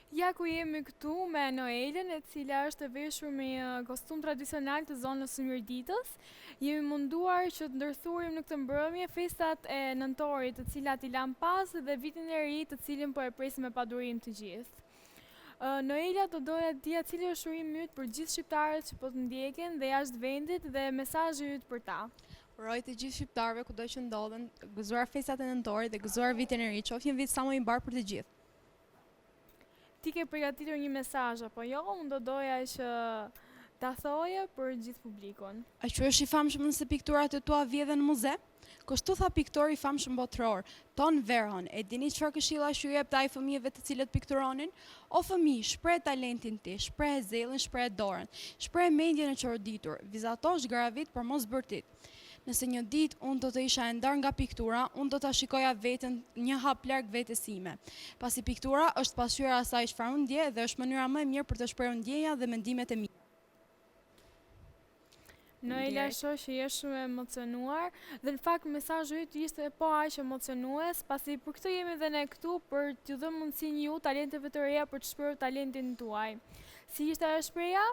Ja ku jemi këtu me Noelën, e cila është e veshur me një kostum tradicional të zonës së Mirditës. Jemi munduar që të ndërthurim në këtë mbrëmje festat e nëntorit, të cilat i lamë pas dhe vitin e ri, të cilin po e presim me padurim të gjithë. Noela, do doja të dija cili është urimi yt për gjithë shqiptarët që po të ndjekin dhe jashtë vendit dhe mesazhi yt për ta. Uroj të gjithë shqiptarëve kudo që ndodhen, gëzuar festat e nëntorit dhe gëzuar vitin e ri, qoftë një vit sa më i mbarë për të gjithë. Ti ke përgatitur një mesazh apo jo? Unë do doja që ta thoje për gjithë publikun. A quhesh i famshëm nëse pikturat e tua vjedhen në muze? Kështu tha piktori i famshëm botëror, Ton Verhon. E dini çfarë këshillash ju jepte ai fëmijëve të cilët pikturonin? O fëmijë, shpreh talentin ti, shpreh zellin, shpreh dorën, shpreh mendjen e çoroditur, vizato, zhgaravit, por mos bërtit. Nëse një ditë unë do të isha e ndarë nga piktura, unë do ta shikoja veten një hap larg vetes sime. Pasi piktura është pasqyra e asaj çfarë unë ndjej dhe është mënyra më e mirë për të shprehur ndjenjat dhe mendimet e mia. Noela shoh që je shumë e emocionuar dhe në fakt mesazhi yt ishte po aq emocionues, pasi për këtë jemi dhe ne këtu për t'ju dhënë mundësinë ju talenteve të reja për të shprehur talentin tuaj. Si ishte ajo shprehja?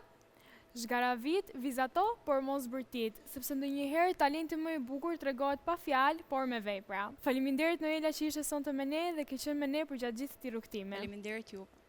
Zhgaravit, vizato, por mos bërtit, sepse ndonjëherë talenti më i bukur tregohet pa fjalë, por me vepra. Faleminderit Noela që ishe sonte me ne dhe ke qenë me ne përgjatë gjithë këtij rrugëtimi. Faleminderit juve.